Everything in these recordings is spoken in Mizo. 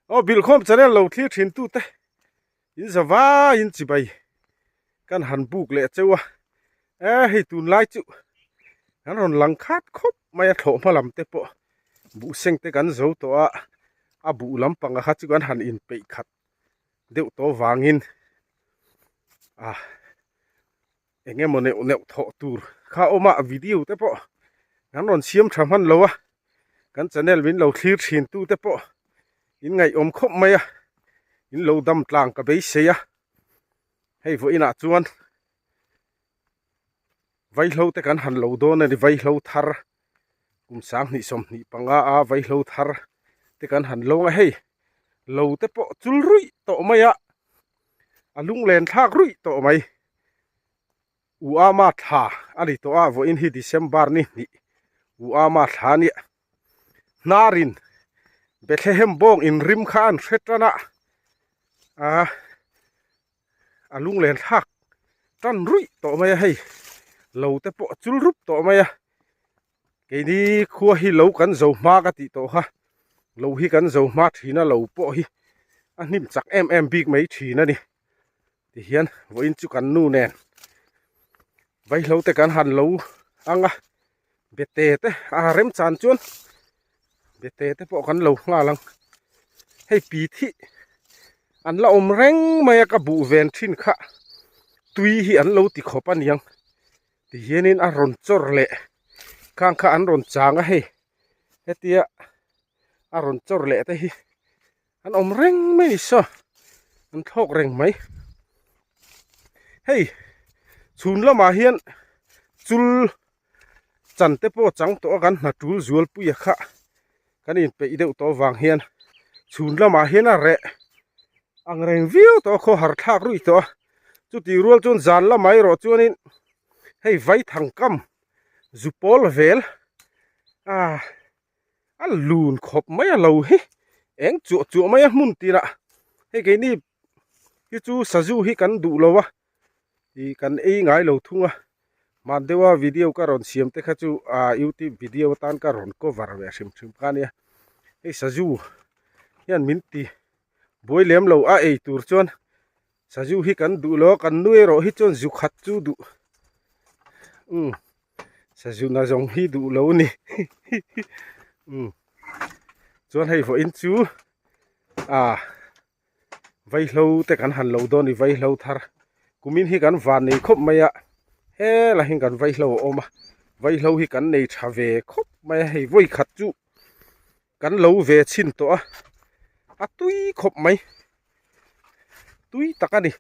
Aw bilhkhawm channel lo thlir thin tute in za vaiin chibai kan han buk leh cheu a e hei tunlai chu kan rawn lang khat khawp mai a thlawh hma lam te pawh buh seng te kan zo tawh a a buh lampang a kha chu kan han inpeih khat deuh tawh vangin a eng emaw neuh neuh thawh tur kha a awm a video te pawh kan rawn siam tha hman lo a kan channel min lo thlir thin tu te pawh in ngaihawm khawp mai a in lo dam tlang ka beisei a hei vawiinah chuan vaihlo te kan han lo dawn a ni vaihlo thar kum sanghnih sawmhnih panga a vaihlo thar te kan han lawng a hei lo te pawh chul ruih tawh mai a a lunglen thlak ruih tawh mai u ama thla a ni tawh a vawiin hi December ni hnih u ama thla a nia hnarin Bethlehem bawng inrim kha an hre tan a ah a lunglen thlak tan ruih tawh mai a hei lo te pawh a chul rup tawh mai a keini khua hi lo kan zo hma ka tih tawh kha lo hi kan zo hma thin a lo pawh hi a hnim chak em em bik mai thin a ni tihian vawiin chu kan nu nen vaihlo te kan han lo ang a bete te a remchan chuan bete te pawh kan lo nghal ang hei pi thih an la awm reng mai a ka buh ven thin kha tui hi an lo ti khawp a niang tihianin a rawn chawr leh khang kha an rawn chang a hei hetia a rawn chawr leh te hi an awm reng mai ni saw an thlawk reng mai hei chhun lamah hian chul chan te pawh chang tawh a kan hna tul zual pui a kha kan inpeih deuh tawh avang hian chhun lamah hian a reh ang reng viau tawh a khawhar thlak ruih tawh a chutih rual chuan zan lamah erawh chuanin hei vaithang kam zu pawl vel ah a lun khawp mai a lo hi eng chuah chuah mai a hmun tirah hei keini hi chu sazu hi kan duh lo a ih kan ei ngai lo thung a hman deuha video ka rawn siam te kha chu ah youtube video atan ka rawn cover ve hrim hrim kha ania hei sazu hian min ti buai lem lo a ei tur chuan sazu hi kan duh lo a kan nu erawh hi chuan zu khat chu duh umm sazu na zawng hi duh lo a ni umm chuan hei vawiin chu ah vaihlo te kan han lo dawn a ni vaihlo thar kumin hi kan van nei khawp mai a helai hian kan vaihlo a awm a vaihlo hi kan nei tha ve khawp mai a hei vawi khat chu kan lo ve chhin tawh a a tui khawp mai tui tak a ni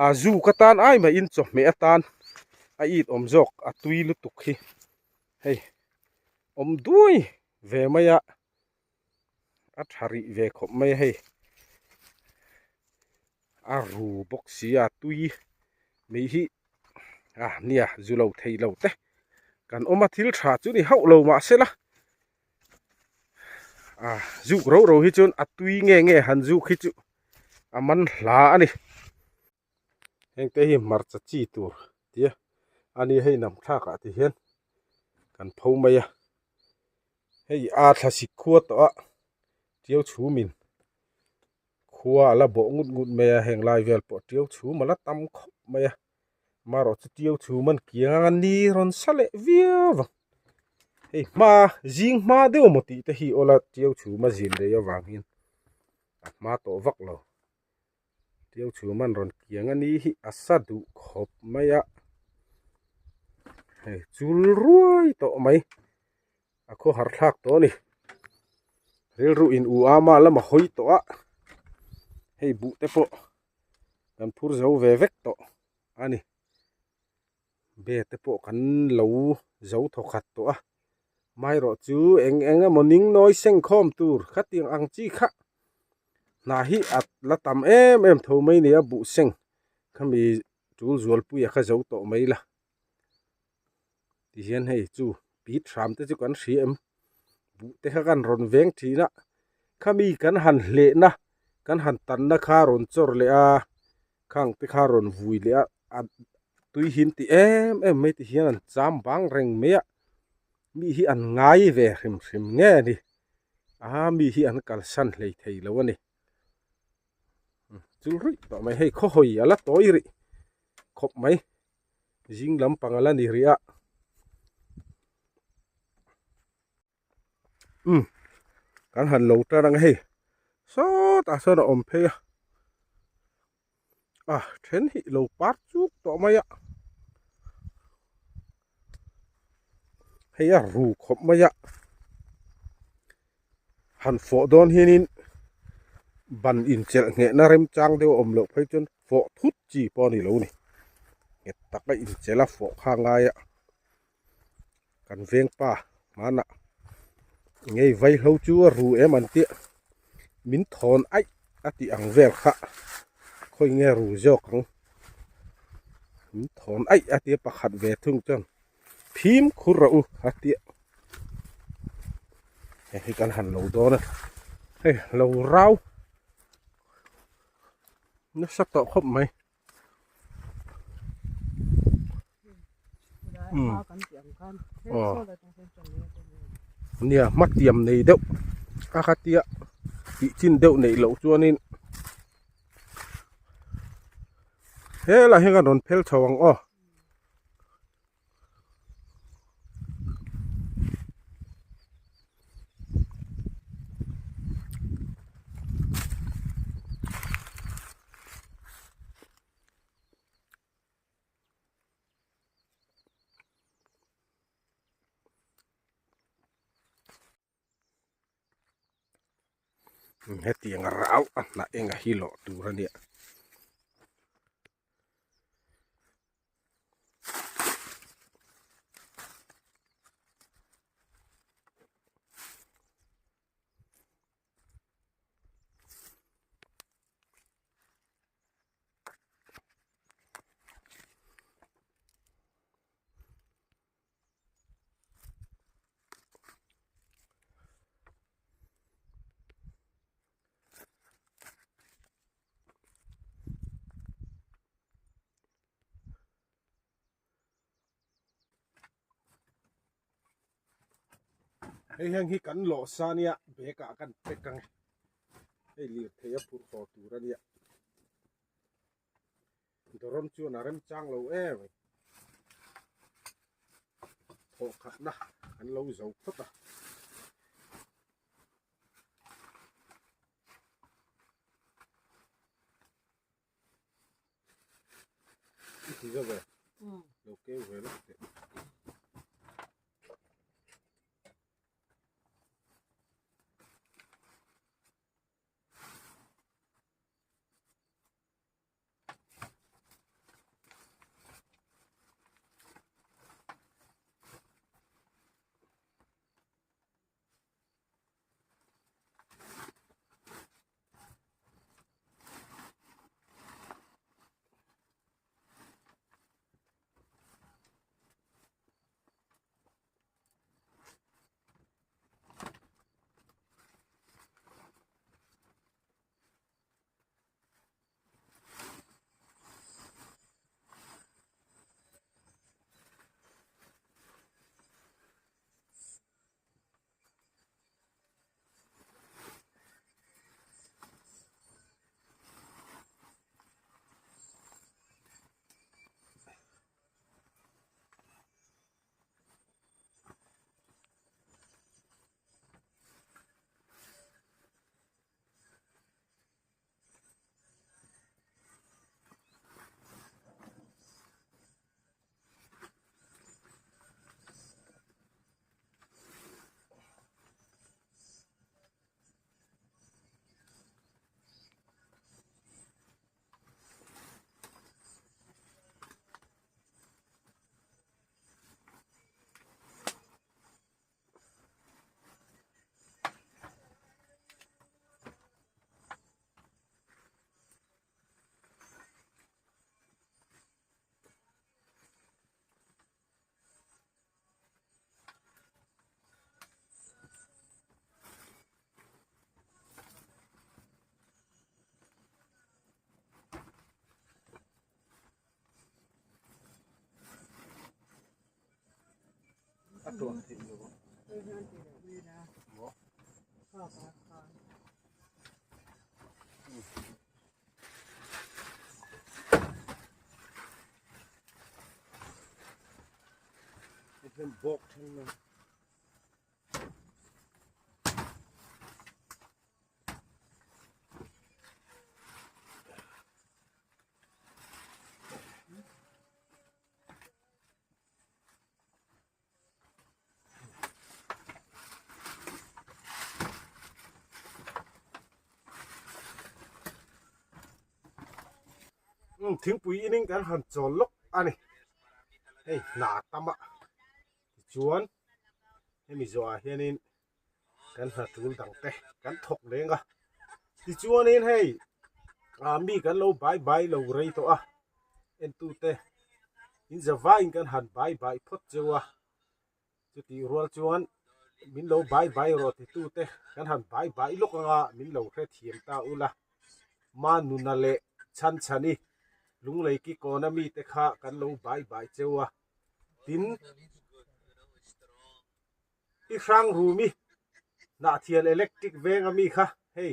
a zuk atan ai mahin chawhmeh atan a it awm zawk a tui lutuk hi hei awm duai ve mai a a tha rih ve khawp mai a hei a ru bawk si a tui mai hi a nia zu lo thei lo te kan awm a thil tha chu ni hauh lo mahsela a zuk ro ro hi chuan a tui nge nge han zuk hi chu a man hla a ni heng te hi hmarcha chi tur tia a ni hei nam thlak ah ti hian kan pho mai a hei a thla sik khua tawh a tiau chhum in khua a la bawh ngut ngut mai a heng lai vel pawh tiau chhum a la tam khawp mai a marawh chu tiau chhum an kiang ang a ni rawn sa leh viau vang hei hma zing hma deuh maw tih te hi awla tiau chhum a zin rei avang hian a hma tawh vak lo tiau chhum an rawn kiang a ni hi a sa duh khawp mai a hei chul ruai tawh mai a khawhar thlak tawh a ni rilru in u ama lama hawi tawh a hei buh te pawh kan phur zo ve vek tawh a ni be te pawh kan lo zo thawkhat tawh a maherawh chu eng eng emaw ning nawi seng khawm tur khatiang ang chi kha hna hi a la tam em em tho mai nia buh seng khami tul zualpuia kha zo tawh mai la tihian hei chu pit hram te chu kan hria em buh te kha kan rawn veng thin a khami kan han hlehna kan han tanna kha rawn chawr leh a khang te kha rawn vui leh a a tui hin ti em em mai ti hian an cham bang reng mai a mi hi an ngai ve hrim hrim nge a ni a mi hi an kalsan hlei thei lo a ni. Chul ruih tawh mai hei khaw hawi a la tawi rih khawp mai zing lampang a la ni rih a umm kan han lo tan ang hei sawtah sawn a awm phei a a then hi lo par chuk tawh mai a hei a ru khawp mai a han fawh dawn hianin ban inchelh nghehna remchang deuh a awm loh phei chuan fawh thut chi pawh a ni lo a ni nghet taka inchelh a fawh kha a ngai a kan veng pa hmanah ngei vaihlo chu a ru em an tih min thawn aih a tih ang vel kha khawi nge ru zawk ang min thawn aih a tia pakhat ve thung chuan phim khur rawh u a tia hei hi kan han lo dawn a hei lo rau nasa tawh khawp mai. Nia hmatiam nei deuh a khatia tih chin deuh neih loh chuanin helai hian kan rawn phel chho ang aw. Hetiang rau a hnah enga hi lawh tur a nia. Hei heng hi kan lawh sa nia bag ah kan pack ang e hei lirthei a phurh haw tur a nia dawrawn chuan a remchang lo em thawhkhatna an lo zo phawt a. I ti zo ve lo keu ve lawk teh. A tuah theih lo a. Maw? hian bawk then a. Thingpui inning kan han chawl lawk a ni hei hna tam a tichuan hemi zawhah hianin kan hna tul dang te kan thawk leng a tichuanin hei ah mi kan lo bai bai lo rei tawh a entute in zavaiin kan han bai bai phawt cheu a chutih rual chuan min lo bai bai rawh titute kan han bai bai lawk anga min lo hrethiam ta ula Manuna leh Chhanchhani Lunglei Kikawna mite kha kan lo bai bai cheu a tin. I hrang rumi Hnahthial electric veng ami kha hei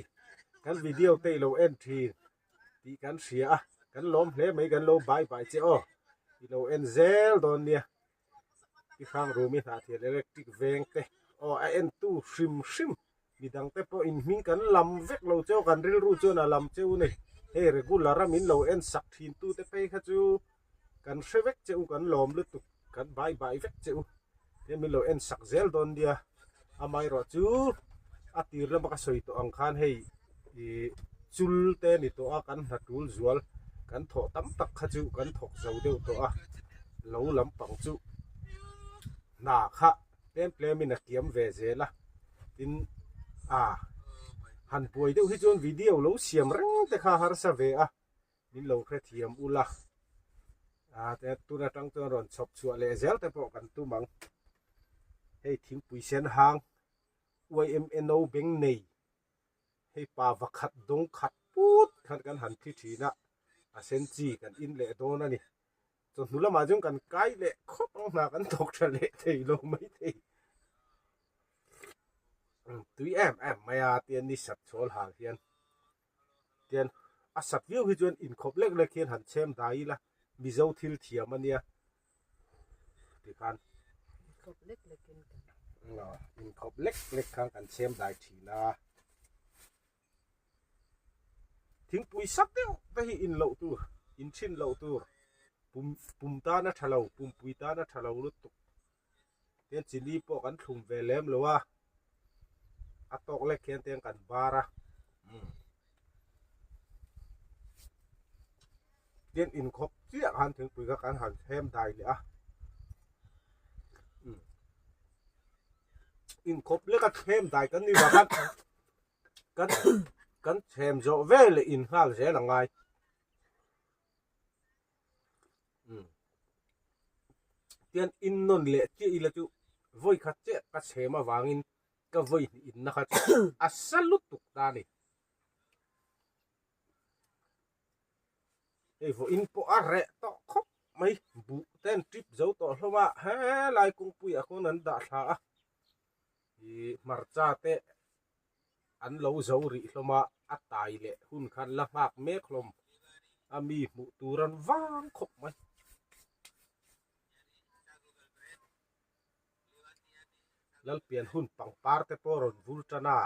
kan video te ilo en thin tih kan hria a kan lawm hle mai kan lo bai bai che aw ilo en zel dawn nia I hrang rumi Hnahthial electric veng te aw a en tu hrim hrim midang te pawh in hming kan lam vek lo cheu kan rilru chuan a lam cheu a ni hei regular a min lo en sak thin tu te phei kha chu kan hre vek cheu kan lawm lutuk kan bai bai vek cheu. Hei min lo en sak zel dawn nia amaherawh chu a tir lama ka sawi tawh ang khan hei ih chul te a ni tawh a kan hna tul zual kan thawh tam tak kha chu kan thawk zo deuh tawh a lo lampang chu hna kha tlem tlem in a kiam ve zel a tin a han buai deuh hi chuan video lo siam reng te kha harsa ve a. Min lo hrethiam ula a te tun atang chuan rawn chhawp chhuah leh zel te pawh kan tum ang. Hei thingpui sen hang YMNO beng nei hei pa vakhat dawng khat put khan kan han thi thin a, a sen chi kan in leh dawn a ni. Chawhnu lamah chuan kan kai leh khawp ang hna kan thawk tha leh thei lo mai thei. Tui em em mai a tian ni sat chhawl hal hian. Tian a sat viau hi chuan inkhawp lek lek hian han chhem dai ila Mizo thil thiam a nia tikhan Inkhawp lek lek in kan inkhawp lek lek khan kan chhem dai thin a. Thingpui sat deuh te hi in loh tur, in thin loh tur, pum pum tan a tha lo, pumpui tan a tha lo lutuk. Tian chini pawh kan thlum ve lem lo a, a tawk lek hian tiang kan bar a. Tian inkhawp chiah khan thingpui kha kan han thlem dai leh a. Inkhawp leka thlem dai kan ni vang khan kan kan thlem zawh veleh inghal zel a ngai. Tian in nawn leh chiah ila chu vawi khat chiah ka chhem avangin ka vawi hnih in na kha chu a sa lutuk ta a ni. Hei vawiin pawh a reh tawh khawp mai buh te an trip zo tawh hlawm a helai kawngpuiah khawn an dah thla a ih hmarcha te an lo zo rih hlawm a, a tai leh hun khan la nghak mek hlawm a mi hmuh tur an vang khawp mai. Lalpian hun pangpar te pawh rawn vul tan a.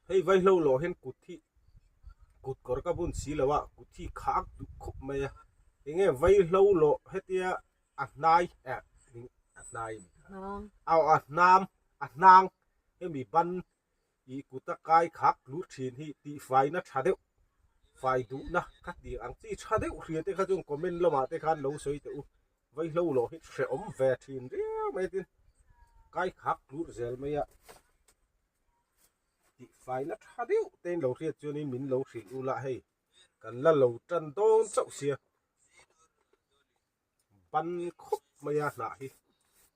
Hei vaihlo lawh hian kut hi kut kawr ka bun si lo a kut hi khak duh khawp mai a enge vaihlo lawh hetia a hnai eh a hnai a a hnam a hnang hemi ban ih kut a kai khak tlut thin hi tihfaina tha deuh fai duhna ka tih ang chi tha deuh hria te kha chuan comment lamah te khan lo sawi teh u vaihlo lawh hi hrehawm ve thin riau mai tin kai khak tlut zel mai a. Tih faina tha deuh te in lo hriat chuanin min lo hrilh ula hei kan la lo tan dawn chauh sia ban khawp mai a hnah hi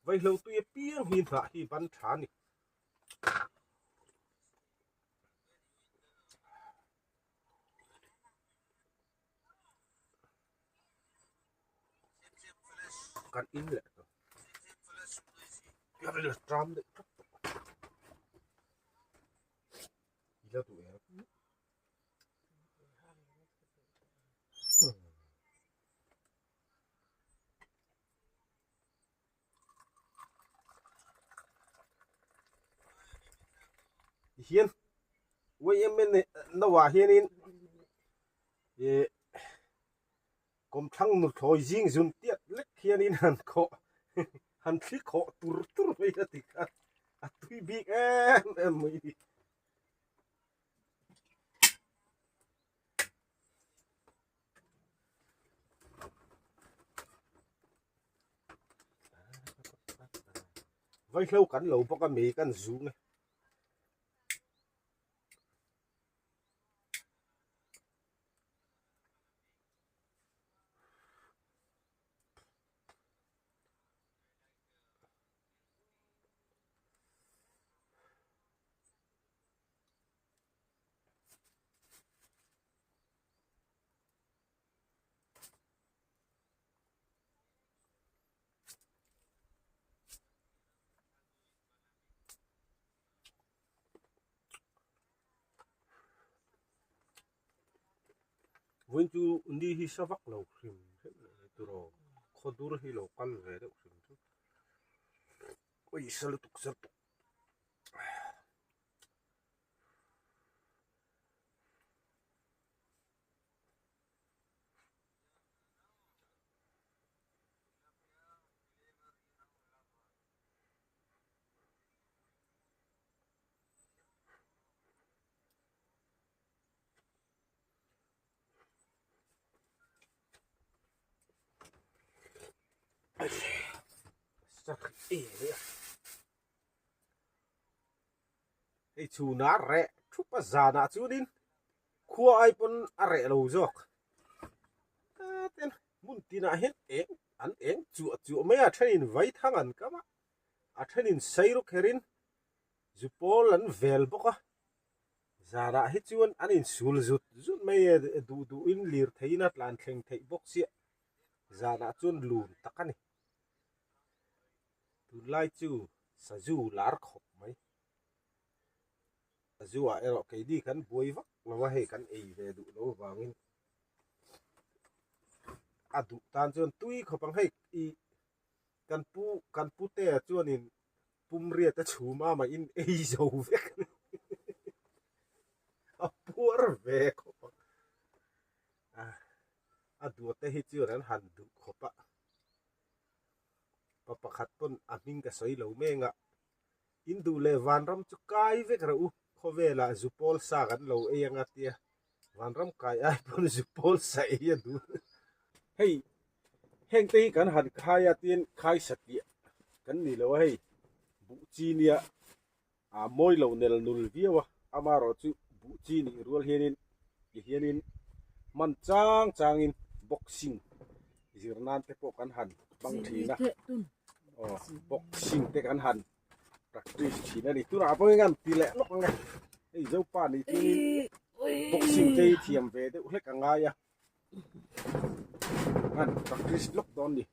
vaihlo tui apiang hi hnah hi ban tha a ni. Kan in leh tawh. A ril a ṭam deuh tlat tawh. I la duh em? Tihian YMN no ah hianin ih kawmthlang nuthlawi zing zun tiat lek hianin han khawh han thli khawh tur tur mai a ti kha a tui bik em em mai a ni. Vaihlo kan lo bawk a mei kan zung e. Vawiin chu ni hi sa vak lo hrim hrim leh turaw khaw dur hi lo kal ve deuh hrim hrim awi sa lutuk sa lutuk. Hei chhunah reh thup a zanah chuanin khua ai pawn a reh lo zawk hmun tinah hian eng an eng chuah chuah mai a a thenin vaithang an kam a a thenin sairu kherin zu pawl an vel bawk a zanah hi chuan an insul zut zut mai a duh duhin lirtheiin a tlan thleng theih bawk chiah zanah chuan lun tak a ni tunlai chu sazu lar khawp mai sazu ah erawh keini kan buai vak lo a hei kan ei ve duh lo avangin a duh tan chuan tui khawp ang hei ih kan pu kan pute ah chuanin pumriat a chhum a mah in ei zo vek a puar ve khawp ang a duat te hi chuan an han duh khawp a pa pakhat pawn a hming ka sawi lo meng a in duh leh vanram chu kai vek reuh u khawvelah zu pawl sa kan lo ei anga tia vanram kai ai pawn zu pawl sa ei a duh hei heng te hi kan han khai a tin khai satliah kan ni lo a hei buh chi nia a mawi lo nel nul viau a amaherawh chu buh chi nih rual hianin ti hianin hman chang changin boxing zir nan te pawh kan han hmang thin a aw boxing te kan han practice thin a ni tunah pawh hian ti leh lawk ang e hei zopa nih chuanin boxing te hi thiam ve deuh hlek a ngai a han practice lawk dawn ni.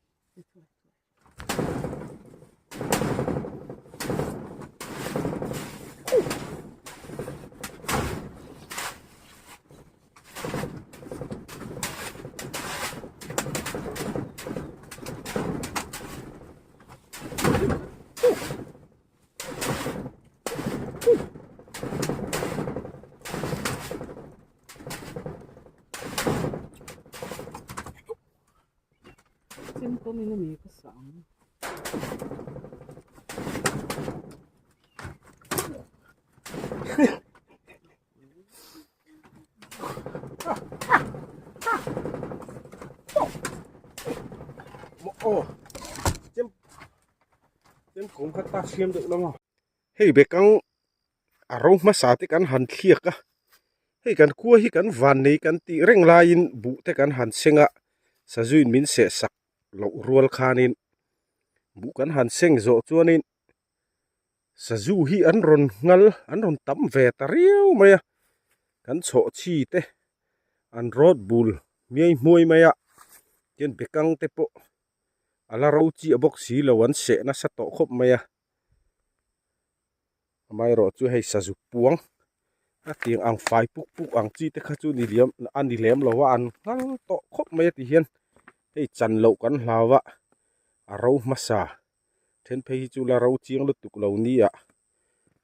Chem kawmin a mi ka sah ang. Aw chem chem kawm kha ta siam deuh lawng a hei bekang a ro hmasa te kan han thliak a hei kan khua hi kan van nei kan tih reng laiin buh te kan han seng a sazuin min seh sak loh rual khanin buh kan han seng zawh chuanin sazu hi an rawn nghal an rawn tam ve ta riau mai a kan chhawh chi te an rawt bul hmiai hmuai mai a tian bekang te pawh a la ro chiah bawk si lo an seh nasa tawh khawp mai a. Amaherawh chu hei sazuk puang a tiang ang fai puk puk ang chi te kha chu ni liam a ni lem lo a an nghal tawh khawp mai a ti hian hei chan loh kan hlau a a ro hmasa then phei hi chu la ro chiang lutuk lo ni ah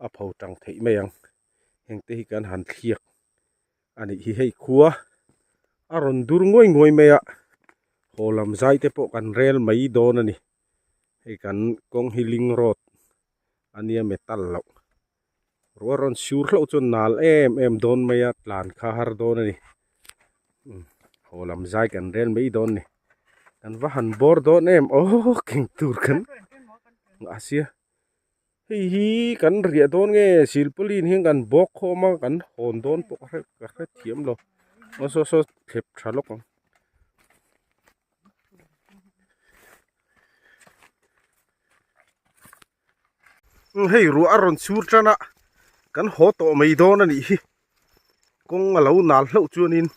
a pho tang theih mai ang heng te hi kan han thliak a nih hi hei khua a rawn dur nguai nguai mai a haw lam zai te pawh kan rel mai dawn a ni hei kan kawng hi ling road a nia metal loh ruah rawn sur hlauh chuan nal em em dawn mai a tlan kha har dawn a ni haw lam zai kan rel mai dawn a ni kan va han bawr dawn em aw keng tur kan nghah sia hei hi kan riah dawn nge silpauline hian kan bawk khawm a kan hawn dawn pawh ka hre ka hre thiam lo aw saw saw thlep tha lawk ang. Hei ruah a rawn chhur tan a kan haw tawh mai dawn a nih hi kawng a lo nal hlauh chuanin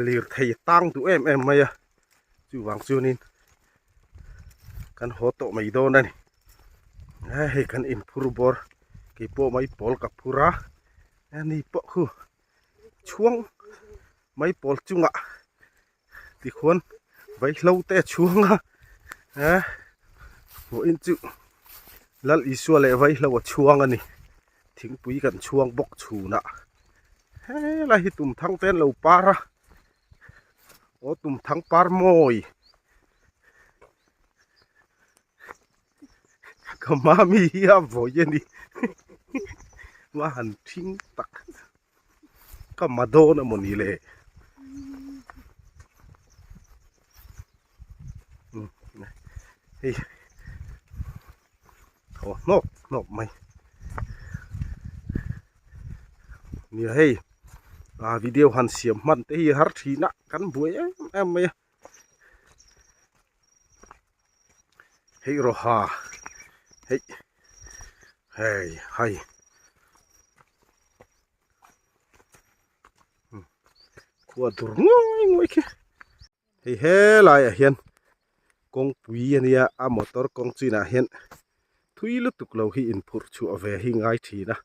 lirthei a tang duh em em mai a chuvang chuanin kan haw tawh mai dawn a ni hei kan inphur bawr keipawh mai pawl ka phur a ani pawh khu chhuang mai pawl chungah tikhuan vaihlo te a chhuang a eh vawiin chu Lal Isua leh vaihlo a chhuang a ni thingpui kan chhuang bawk chhunah helai hi tumthang te an lo par a aw tumthang par mawi ka mami hi a vawi a ni va han thing tak. Ka ma dawn a mawni le. Hei. Thaw hnawk hnawk mai. Nia hei. A video han siam hman te hi har thin a kan buai em em mai a. Hei rawha. Hei. Hei hai. Khua dur nguai nguai khi. Hei helaiah hian kawngpui a nia a motor kawng chinah hian thui lutuk lo hi inphurh chhuah ve hi ngai thin a.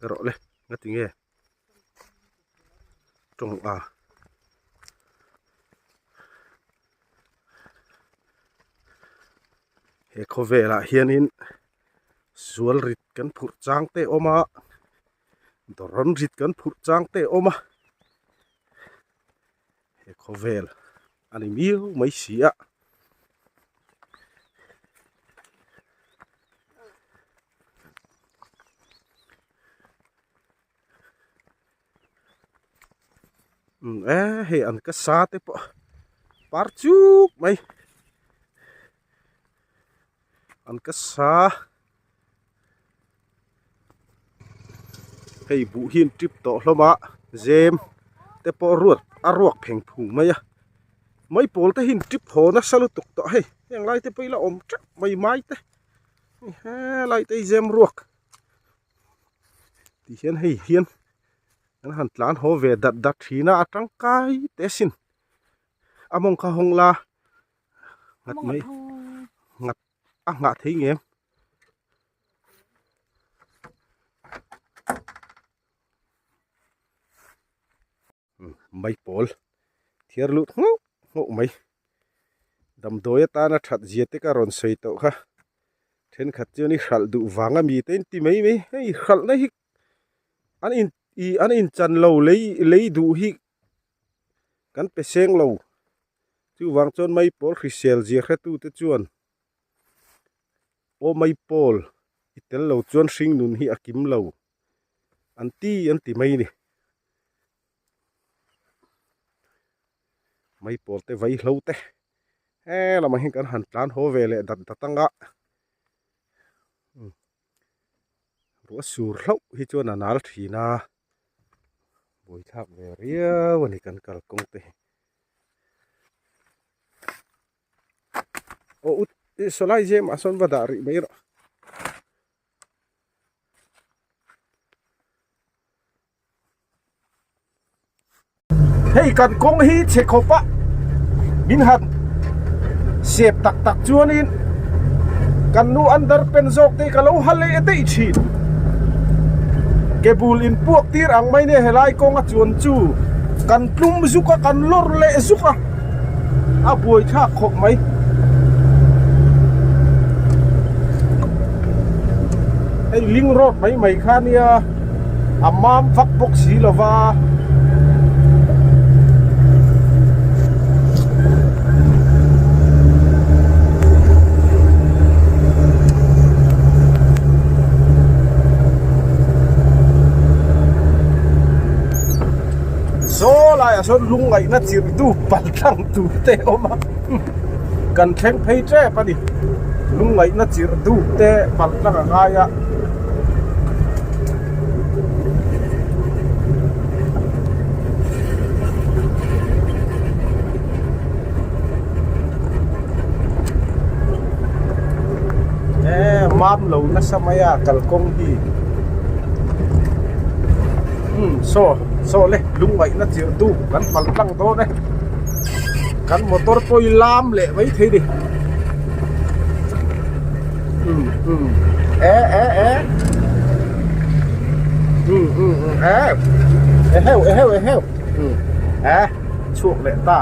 Erawh le nga ti nge tawng a. He khawvelah hianin sual rit kan phurh chang te a awm a dawrawn rit kan phurh chang te a awm a he khawvel a ni miau mai si a. E hei an ka sa te pawh par chuk mai an ka sa hei buh hi an tip tawh hlawm a zem te pawh ruat a ruak pheng phung mai a mai pawl te hi an tip haw nasa lutuk tawh hei heng lai te pawh ila awm teuh mai mai te helai te hi zem ruak. Ti hian hei hian an han tlan haw ve dat dat thin a a tangkai teh asin a mawng kha hawng la nghat mai nghat a nghah thei ngem maipawl thiar lut nghauh nghauh mai damdawi atana that zia te ka rawn sawi tawh kha thenkhat chuan i hralh duh vang a mi te in ti mai mai hei hralh na hi an in ih an in chan lo lei lei duh hi kan pe seng lo chuvang chuan maipawl hrisel zia hretu te chuan aw maipawl i tel lo chuan hring nun hi a kim lo. An ti an ti mai ni. Mai pawl te vai hlo te he lamah hian kan han tlan haw ve leh dat dat ang a. Ruah sur hlauh hi chuan a nal thin a. Buaithlak ve riau a ni kan kalkawng te hi. Aw ut sawlai zem ah sawn va dah rih mai rawh. Hei kan kawng hi chhe khawp a min han sep tak tak chuanin Kan nu underpant zawk te hi ka lo ha leh daih thin. Ke bul in puak tir ang mai nia helai kawnga chuan chu kan tlum zuk a kan lawr leh zuk a a buai thlak khawp mai. Hei ling road mai mai kha nia a mam vak bawk si lo va. Saw laiah sawn lungngaihna chirhtu paltlang tur te a awm a kan thleng phei tep a ni lungngaihna chirhtu te paltlang a ngai a. E mam lo nasa mai a kalkawng hi umm saw saw le lungngaihna chirh tu kan pal tlang dawn e kan motor pawh hi lam leh mai thei ni umm umm e e e umm umm umm e eheu eheu eheu umm e chhuak leh ta.